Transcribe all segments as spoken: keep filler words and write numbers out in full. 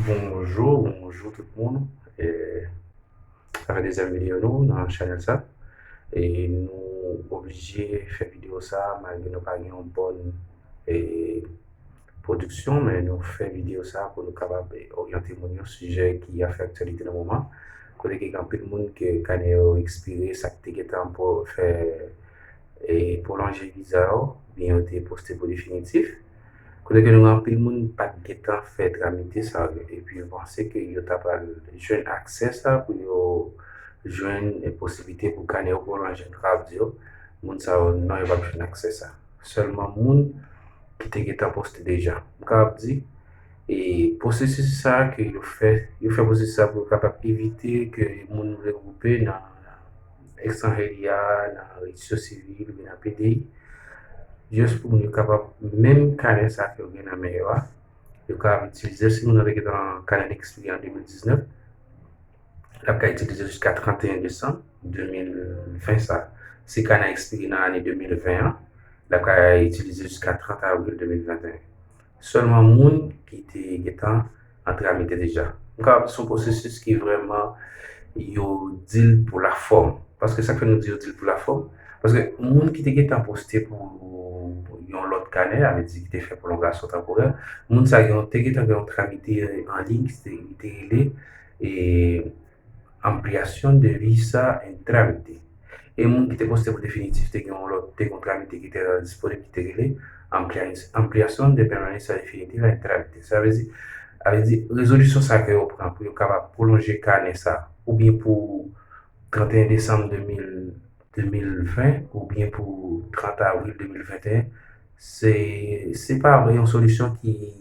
Bonjou, bonjou tout moun. E, sa fè dezyèm videyo nou nan chanèl sa. E nou oblije fè videyo sa malgre nou pa gen yon bòn e, pwodiksyon, men nou fè videyo sa pou nou kapab e, oryante moun yon sijè ki ap fè aktyalite nan moman. Kote ke gen anpil moun ke kanè yo ekspire, sa ki te gentan pou fè e pwolonje viza yo, oubyen yo te poste pou definitif. Kote ke nou gen anpil moun pa t gentan fè tramite sa yo, epi yo panse ke yo ta pral jwenn aksè sa pou yo jwenn posiblite pou kanè yo pwolonje. Nou kapab di yo, moun sa yo, non, yo p ap jwenn aksè sa. Sèlman moun ki te gentan poste deja. M kapab di, e pwosesis sa ke yo fè, yo fè pwosesis sa pou yo kapab evite ke moun regwoupe nan Ekstranjeri a, nan Rejistre Sivil oubyen nan P D I, jis pou moun yo kapab, menm kanè sa ke yo gen nan men yo a, yo kapab itilize l. Si moun nan te gentan kanè l ekspire an de mil diznèf, l ap ka itilize l jiska trannteyen desanm de mil ven sa. Si kanè a ekspire nan ane de mil ven an, l ap ka itilize l jiska trant avril de mil venteyen. Sèlman moun ki te gentan an tramite deja. M kapab di se yon pwosesis ki vrèman yo di l pou lafòm. Paske sa k fè nou di yo di l pou lafòm, paske moun ki te gentan poste pou yon lòt kanè, sa vle di ki te fè pwolongasyon tanporè, moun sa yo te gentan gen yon tramite an liy ki te, ki te rele e, ampliación de visa en trámite. E moun ki te poste pou definitif te gen yon lòt, te gen yon tramite ki te disponib ki te rele amplia-, ampliación de permanencia definitiva en trámite. Sa vle di, sa vle di, rezolisyon sa ke yo pran pou yo kapab pwolonje kanè sa, oubyen pou trannteyen desanm de mil, de mil ven, oubyen pou trant avril de mil venteyen, se, se pa yon solisyon ki,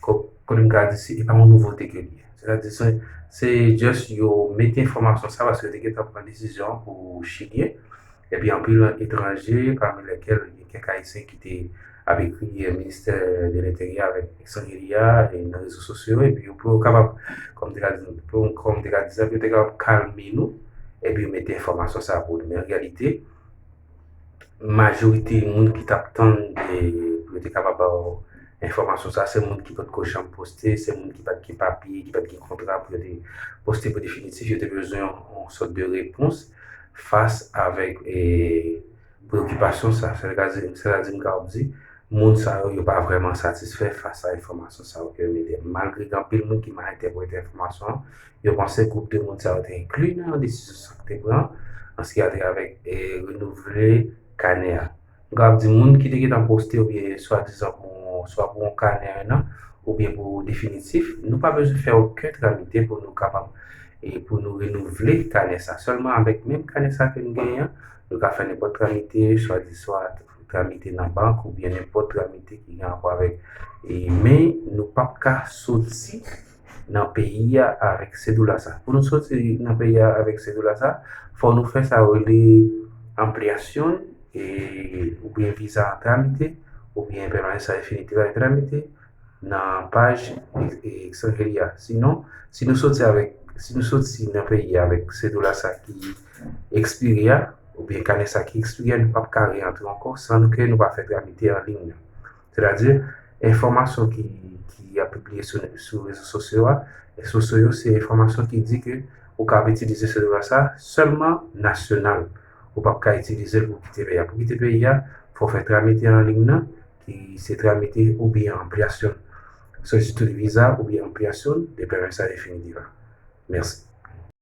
ko-, kote m ka di, se, e pa yon nouvote ke li ye. Sètadi, se, se just yo mete enfòmasyon sa paske yo te gentan pran desizyon pou Chilyen. Epi anpil etranje, pami lèkèl gen kèk Ayisyen ki te ap ekri, eh, Ministè de Lenteryè avèk Ekstranjeri a, e nan rezo sosyo, epi yo, pou yo kapab, kòm te ka di, pou, kòm te ka di sa, pou yo te kapab kalme nou, epi yo mete enfòmasyon sa pou nou. Men an reyalite, majorite moun ki t ap tann, eh, pou yo te kapab ba w enfòmasyon sa, se moun ki potko janm poste, se moun ki pa t gen papye, ki pa t gen kontra pou yo te poste pou definitif, yo te bezwen yon, yon sòt de repons fas avèk, eh, preokipasyon sa. Sètadi, sètadi m kapab di, moun sa yo, yo pa vrèman satisfè fas a enfòmasyon sa yo ke yo mete. Malgre gen anpil moun ki mal entèprete enfòmasyon an, yo panse gwoup de moun sa yo te enkli nan desizyon sa ki te pran, an se ki a te avèk, eh, renouvle kanè a. M kapab di moun ki te gentan poste oubyen swadizan pou, swa pou yon kanè en an, oubyen pou definitif, nou pa bezwen fè okenn tramite pou nou kapab, e pou nou renouvle kanè sa. Sèlman avèk menm kanè sa ke nou genyen an, nou ka fè nenpòt tramite, swa di swa tramite nan bank oubyen nenpòt tramite ki gen rapò avèk, e, men nou p ap ka soti nan peyi a avèk sedola sa. Pou nou soti nan peyi a avèk sedola sa, fò nou fè sa yo rele ampliación, e, oubyen viza an tramite, oubyen permanencia definitiva en trámite, nan paj, e, e, Ekstranjeri a. Sinon, si nou soti avèk, si nou soti nan peyi a avèk sedola sa ki ekspire a, oubyen kanè sa ki ekspire a, nou p ap ka reantre ankò san nou ke nou pa fè tramite an liy nan. Sètadi, enfòmasyon ki, ki ap pibliye sou, sou rezo sosyo a, sosyo yo, se enfòmasyon ki di ke ou kapab itilize sedola sa sèlman nasyonal. Ou p ap ka itilize l pou kite peyi a. Pou kite peyi a, fò w fè tramite an liy nan, ki se tramite oubyen ampliación, solicitud de visa oubyen ampliación de permanencia definitiva. Mèsi.